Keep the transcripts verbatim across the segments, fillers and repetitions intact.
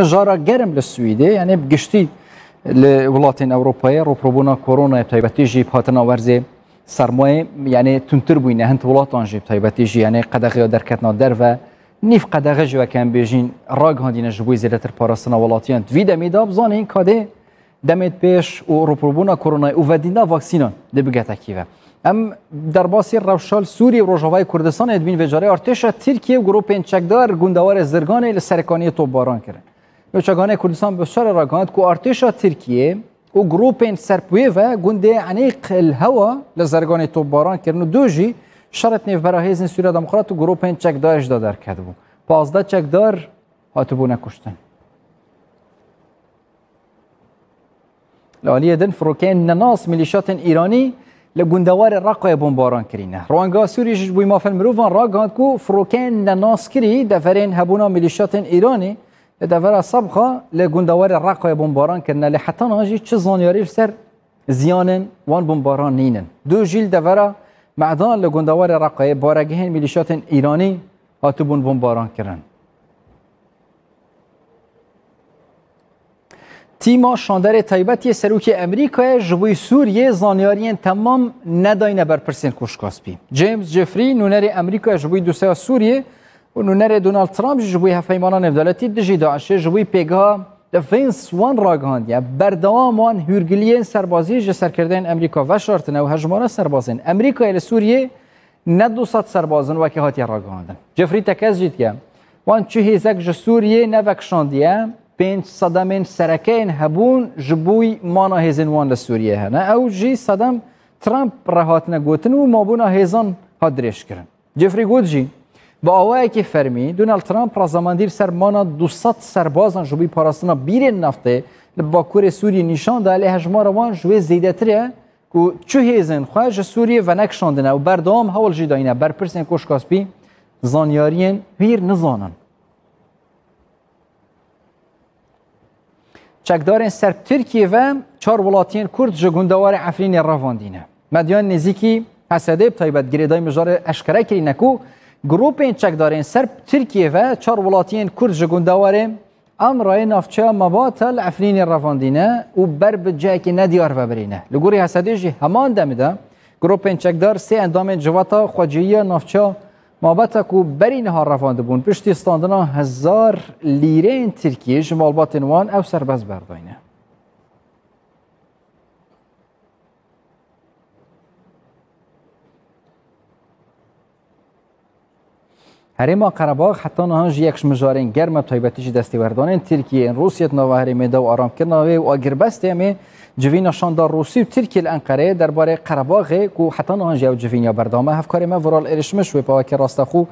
Mijara germ li Swîdê, yanî bi giştî li welatên Ewropayê, rûpirûbûna koronayê bi taybetî jî bi hatina werzê sermayê, yanî tundtir bûyne, hin di welatan jî bi taybetî jî, yanî qedexeya derketina derve, nîv qedexe jî weke em bêjîn ragihandîne ji bo zêdetir parastina welatiyan. Di vî demê de bizanîn kadê demê pêş û rûpirûbûna koronayê û vedîna vaksînan dê bigetekî ve. Em derbasî rewşa li Sûriyê û Rojavayê Kurdistanê dibîn, vê carê artêşa Tirkiyê û grûpên çekdar gundewarê Zirganê li Serkaniyê topbaran kirin. Nûçeganê Kurdistan bi şerê ragihand ku artêşa Tirkiyê û grûpên ser bi wê ve gundê Enîq el Hewa li Zirganê topbaran kirin û du jî şerê nêvbera Hêzên Sûriya Demokrat û grûpên çekdar ji de derketibû. Pazdeh çekdar hatibûne kuştin. Li aliyê din, firokeyên nenas milîşatên Îranî li gundewarê Reqayê bombaran kirîne. Rewanga Sûrî ji bo mafên mirovan ragihand ku firokeyên nenaskirî deverên hebûna milîşatên Îranî li devera Sebxa li gundewarê Reqayê bombaran kirine, lê heta niha jî çi zanyarî li ser ziyanên wan bombaran nînin. Du jî li devera Me'dan li gundewarê Reqayê baregehên milîşatên Îranî hatibûn bombaran kirin. Tîma şanderê taybet yê Serokê Amerîkayê ji bo Sûriyê zanyariyên temam nedayne berpirsên Koşka Spî. James Jeffrey, nûnerê Amerîkayê ji bo dosyeya Sûriyê û nûnerê Donald Trump jî ji bo hevpeymana nêvdewletî dijî DAIŞê ji bo pêgeha Defence One ragihandiye, berdewam wan hûrgiliyên serbazî ji serkirdeyên Amerîka veşartine û hejmara serbazên Amerîkayê li Sûriyê ne du sed serbaz in weke hatiye ragihandin. Jeffrey tekez jî diye, wan çi hêzek ji Sûriyê nevekişandiye, pênc sedemên sereke yên hebûn ji bo mana hêzên wan li Sûriyê hene. Ew jî sedem Trump re hatine gotin û mabûna hêzan hat dirêjkirin. Jeffrey got jî, bi awayekî fermî, Donald Trump razamandî li ser mana du sed serbazan ji bo parastina bîrên neftê li bakurê Sûriyê nîşan da, lê hejmara wan ji wê zêdetir e ku çi hêzên xwe ji Sûriyê venekişandine û berdewam hewl jî dayine berpirsên Koşka Spî zanyariyên hîr nizanin. Çekdarên ser Tirkiyê ve çar welatiyên Kurd ji gundewarê Efrînê revandîne. Medyan nêzîkî H S D bi taybet girêdayî mijarê eşkere kirîne ku grûpên çekdarên ser Tirkiyê ve çar welatiyên Kurd ji gundewarê Amrayê navçeya Mabata li Efrînê revandîne û ber bi cihekî nediyar ve birîne. Li gorî H S D jî heman demê de grûpên çekdar sê endamên Civata Xwecihî ya navçeya Mabata ku berî niha revandibûn, piştî standina hezar lîreyên Tirkiyê ji malbatên wan ew serbest berdayne. Herêma Qerebax heta niha jî yek ji mijarên germ e, bi taybetî jî destêwerdanên Tirkiyê yên Rûsiyê di nava herêmê de û aramkirina wê û agirbestê em ê civîna şanda Rûsî û Tirkiyê li Enqereyê derbarê Qerebaxê ku heta niha jî ew civîniya berdewam e. Hevkarê me Vural Êrişmiş wê pawekê rasteqû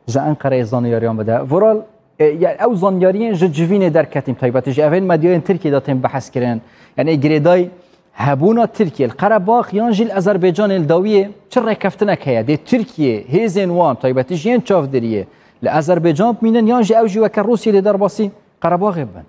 ji Enqereyê zanyariyan bide. Vural, e, ya ew zanyariyên ji civînê derketin, taybetî ji evên medyayên Tirkiyê de tên behs kirin. Yanî girêdayî hebûna Tirkiyê li Qerebax yan jî li Azerbaycanê li dawiyê çi rêkeftinek heye? Dê Tirkiyê hêzên wan, taybetî jî yên çavdêriyê li Azerbaycan bimînin yan jî ew jî weke Rûsiyê dê derbasî Qerebaxê bibin?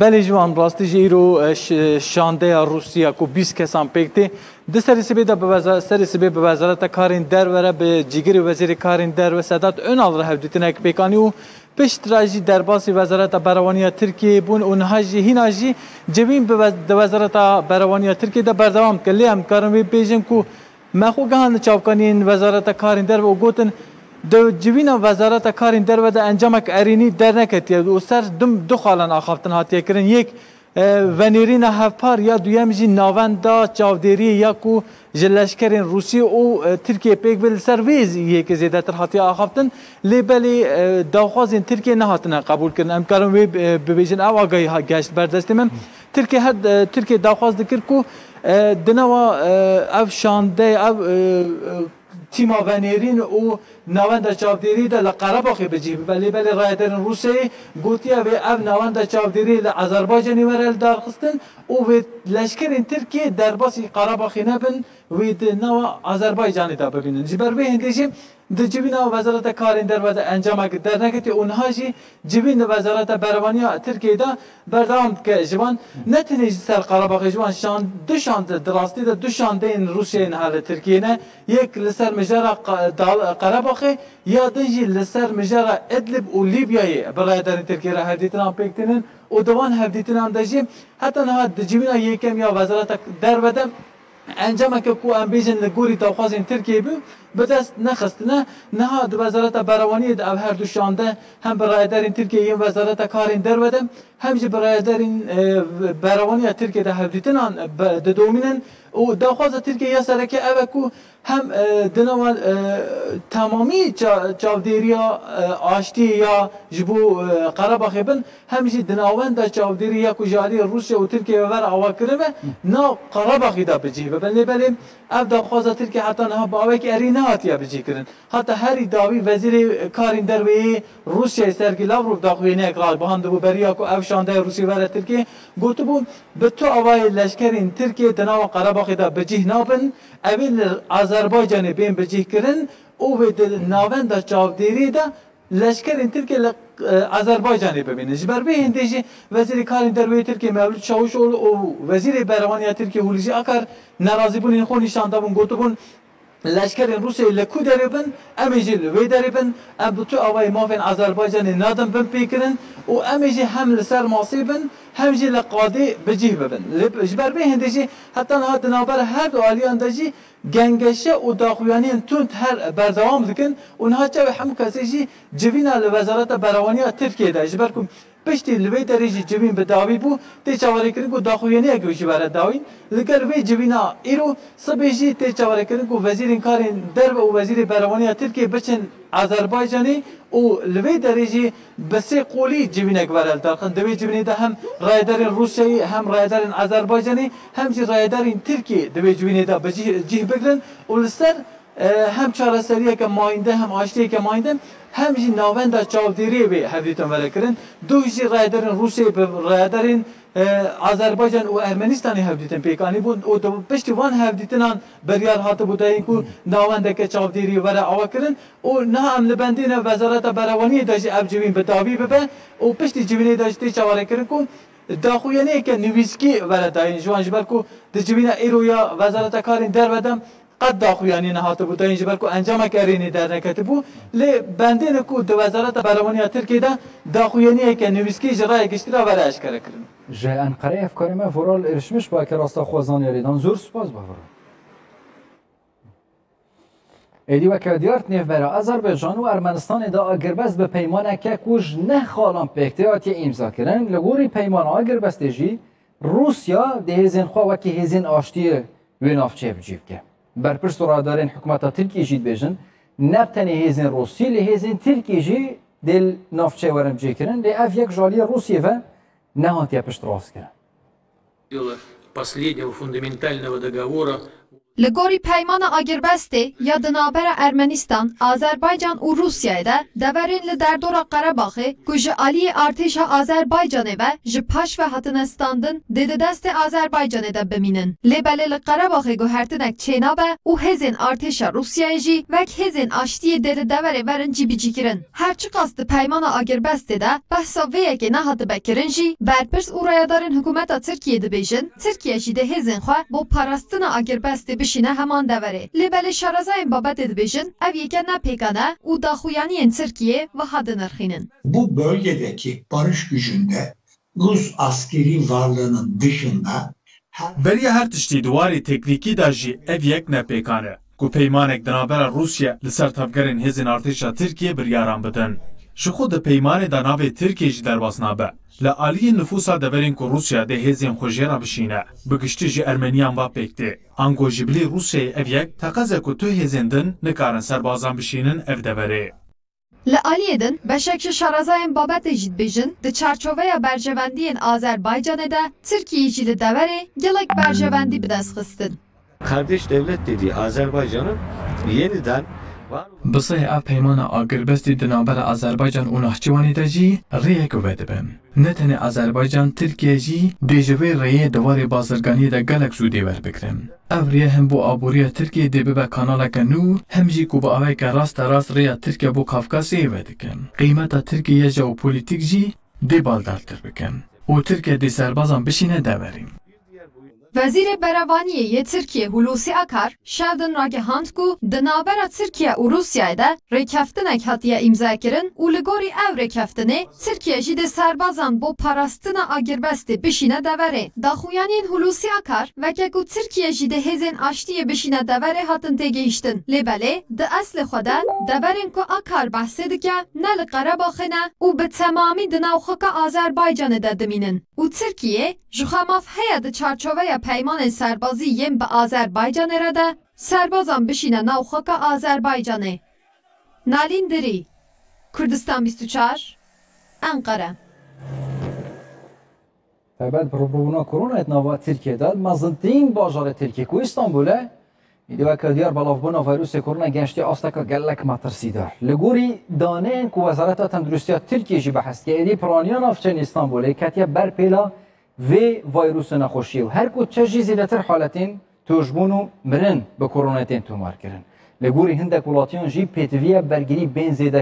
Belê Ciwan, rastî jî îro, e, ş-, şandeya Rûsya ku bîst kesan pêk tê, di serê sibê de bi weza-, serê sibê bi Wezareta Karên Derve re bi cîgirê Wezîrê Karên Derve Sedat Önal re hevdîtinek pêk anî û pişt re jî derbasî Wezareta Berewaniya Tirkiyeyê bûn û niha jî hîna jî civîn bi wez-, di Wezareta Berewaniya Tirkiyê de berdewam dike. Lê em dikarin wê bêjin ku me xwe gihandin çavkaniyên Wezareta Karên Derve û gotin, di civîna Wezareta Karên Derve de encamek erênî derneketiye û ser du, du xalan axaftin hatiye kirin. Yek, e, venêrîna hevpar ya duyem jî navenda çavdêriyê ya ku ji leşkerên Rûsî û, e, Tirkiyê pêk ve li ser vê yekê zêdetir hatiye axaftin. Lê belê, e, daxwazên Tirkiyê nehatine qebûlkirin. Em karin wê, e, bibêjin, ew agahî ha-, gehişt ber destê min. Tirkiye her, e, Tirkiye daxwaz dikir ku, e, di nava, e, ev şande, ev, e, e, tîma venêrîn û navenda çavdêrî de li Qerebaxê bi cih bibe. Lê belê rayedarên Rûsyayê gotiye wê ev navenda çavdêrî li Azerbaycanê were lidarxistin û wê leşkerên Tirkiyê derbasî Qerebaxê nebin, wê di nava Azerbaycanê de bibînin. Ji ber vê hindê jî di civîna Wezareta Karên Derve de encamek derneketî û niha jî civîn li Wezareta Berevaniya Tirkiyê de berdewam dike. Ji van ne tenê ji ser Qerebaxê, ji van şand-, du şande, di rastî de du şandeyên Rûsyayê niha li Tirkiyê ne. Yek li ser mijara Qa-, Dal-, Qerebaxê, ya din jî li ser mijara Idlib û Lîbyayê bi rayedarên Tirkiyê re hevdîtinan pêk tînin û di van hevdîtinan de jî heta niha di civîna yekem ya Wezareta Derve de encameke ku em bêjin li gorî daxwazên Tirkiyê bû, bi dest nexistine. Niha di Wezareta Berewaniyê de ev her du şande hem bi rayedarên Tirkiyê yên Wezareta Karên Derve de hem jî bi rayedarên, e, berewaniya Tirkiyê de hevdîtinan be-, didomînin û daxwaza Tirkiyê ya sereke ev e ku hem, e, di nava, e, temamî ça-, çavdêriya, e, aştiyê ya ji bo, e, Qerebaxê bin, hem jî di navenda çavdêrî ya ku ji alî Rûsya û Tirkiyê ve ava kirin ve, nav Qerebaxê de bi cih bibin. Lê belê ev daxwaza Tirkiyê heta niha bi awekî erê nehatiye bicihkirin. Heta herî dawî Wezîrê Karên Derve yê Rûsyayê Sergî Lavrov daxuyaniyek ragihandibû beriya ku ev şandeya Rûsî were Tirkiyê, gotibû, bi tu avayê leşkerên Tirkiyê di nava Qerebaxê de bi cih nabin, ew ê li Azerbaycanê bên bicihkirin û wê di navenda çavdêriyê de leşkerên Tirkiyê li, e, Azerbaycanê bibînin. Ji ber vê hindê jî Wezîrê Karên Derve yê Tirkiyê Mevlût Çavuşoğlu û Wezîrê Berevaniya Tirkiyê Hulusi Akar nerazîbûnên xwe nîşan dabûn, gotibûn, leşkerên Rûsyayê li ku derê bin, em ê jî li wê derê bin, em bi tu avayê mafên Azerbaycanê nadin bin pêkirin û em ê jî hem li ser masê bin, hem jî li qadê bi cih bibin. Lê ji ber vê hindê jî heta niha di navbera her du aliyan de jî gengeşe û daxuyaniyên tund her berdewam dikin û niha çavê hemû kesê jî civîna li Wezareta Berewaniya Tirkiyê de, ji ber ku piştî li vê derê jî civîn bi dawî bû, tê çaverêkirin ku daxuyaniyek wê jî were dawî. Li gel vê civîna îro sibê jî tê çaverêkirin ku Wezîrên Karên Derve û Wezîrê Berewaniya Tirkiyê biçin Azerbaycanê û li vê derê jî bi sê qolî civînek were lidarxin. Di vê civînê de hem rayedarên Rûsyayê, hem rayedarên Azerbaycanê, hem jî rayedarên Tirkiyê di vê civînê de bi cih, cih bigrin û li ser, e, hem çareseriyeke mayînde, hem aştiyeke mayînde, hem jî navenda çavdêriyê wê hevdîtin were kirin. Duh jî rayedarên Rûsyayê bi rayedarên, e, Azerbaycan û Ermenistanê hevdîtin pêk anîbûn û di piştî van hevdîtinan biryar hatibû dayîn ku navendeke çavdêrî were ava kirin. Û niha em li bendê ne Wezareta Berewaniyê de jî ev civîn bi dawî bibe û piştî civînê de jî tê çaverêkirin ku daxuyaniyeke nivîskî were dayîn ji wan, ji ber ku di civîna îro ya Wezareta Karên Derve de qet daxuyanî nehatibû dayîn, ji ber ku encameke erênê derneketibû. Lê bendê ne ku di Wezareta Berewaniya Tirkiyê de daxuyaniyeke nivîskî ji raya giştî re were eşkerekirin. Ji Enqereyê hevkarê me Vural Erişmiş ba ke rasta xwe zaniyarê dan. Zor spas ba Vural. Êdî weke diyar di nêvbera Azerbaycan û Ermenistanê de agirbest bi peymaneke ku ji neh xalan pêk tê hatiye îmzakirin, li gorî peymana agirbestê jî Rûsya dê hêzên xwe wekî hêzên aştiyê wê navçeyê bi cî bike. Berpirs û radarên hikûmeta Tirkiyê jî dibêjin, ne bi tenê hêzên Rûsî, lê hêzên Tirkiyê jî dê li navçeyê werin cêkirin, lê ev yek ji aliyê Rûsiyê ve nehatiye piştrastkirin. Дело последнего фундаментального договора. Li gorî peymana agirbestê ya di navbera Ermenistan, Azerbaycan û Rûsyayê de deverên li derdora Qerebaxê ku ji aliyê artêşa Azerbaycanê ve ji paş ve hatine standin dê di destê Azerbaycanê de bimînin. Lê belê li Qerebaxê guhertinek çênabe û hêzên artêşa Rûsyayê jî wek hêzên aştiyê dê li deverê verin cîbicîkirin. Her çiqas di peymana agirbestê de behsa vê yekê nehatibe kirin jî, berpirs û rayedarên hikûmeta Tirkiyê dibêjin, Tirkiye jî dê hêzên xwe bo parastina agirbestê bişîne heman deverê. Lê belê şarezayên babetê dibêjin, ev yeke ne pêkan e û daxuyaniyên Tirkiyê wiha dinirxînin. Bu bölgedeki barış gücünde Rus askeri varlığının dışında her Beriya her tiştî di warê teknîkî de jî ev yek ne pêkan e, ku peymanek di navbera Rûsya li ser tevgerên hêzên artêşa Tirkiyê biryaran bidin. Ji xwe di peymanê de navê Tirkiyê jî derbas nabe. Li aliyê nifûsa deverên ku Rûsya dê hêzên xwe jê re bişîne, bi giştî ji Ermeniyan ve pêk tê. Ango ji bilî Rûsyayê ev yek teqez e ku tu hêzên din nikarin serbazan bişînin ev deverê. Li aliyê din, beşek ji şarezayên babetê jî dibêjin, di çarçoveya berjewendiyên Azerbaycanê de Tirkiyeyê jî li deverê gelek berjewendî bi dest xistin. Kardeş devlet dediği Azerbaycan'ın yeniden Bi sihê ev peymana agirbestî di navbera Azerbaycan û Nahçîwanê de jî rêyek vedibin. Ne tenê Azerbaycan, Tirkiye jî dê ji vê rêyê di warê bazirganiyê de gelek sûdê werbigirin. Ev rêye hem bo aboriya Tirkiyê dê bibe kanaleke nû, hem jî ku bi aweke rasterast rêya Tirkiye bo Kafkasyayê vedike. Qîmeta Tirkiye ya jeopolitîk jî dê baldartir bike û Tirkiye dê serbazan bişîne deverê. Wezîrê Berevaniyê yê Tirkiyê Hulusi Akar şev din ragihand ku di navbera Tirkiye û Rûsyayê de rêkeftinek hatiye îmzekirin û li gorî ev rêkeftinê Tirkiye jî dê serbazan bo parastina agirbestê bişîne deverê. Daxuyaniyên Hulusi Akar weke ku Tirkiye jî dê hêzên aştiyê bişîne deverê hatin têgihîştin. Lê belê di eslê xwe de deverên ku Akar behsê dike ne li Qerebaxê ne û bi temamî di nav xaka Azerbaycanê de dimînin û Tirkiye ji xwe maf heye di çarçoveya peymanên serbazî yên bi Azerbaycanê re de serbazan bişîne nav xaka Azerbaycanê. Nalîn Dirî, Kurdistan bîst û çar, Enqere. Taybet bi rûbirûbûna koronayê di nava Tirkiyê de, mezintirîn bajarê Tirkiyê ku Îstanbul e, îdî weke diyar belavbûna vîrusê korona gehiştiye asteka gelek metirsîdar. Li gorî daneyên ku Wezareta Tenduristiya Tirkiyê jî behs dike, êdî piraniya navçeyên Îstanbulê ketiye ber pêla vê vîrusê nexweşiyê û her ku diçe jî zêdetir haletên tûşbûn û mirin bi koronayê tên tomarkirin. Li gorî hindek welatiyan jî pêdiviye bergirî bên zêde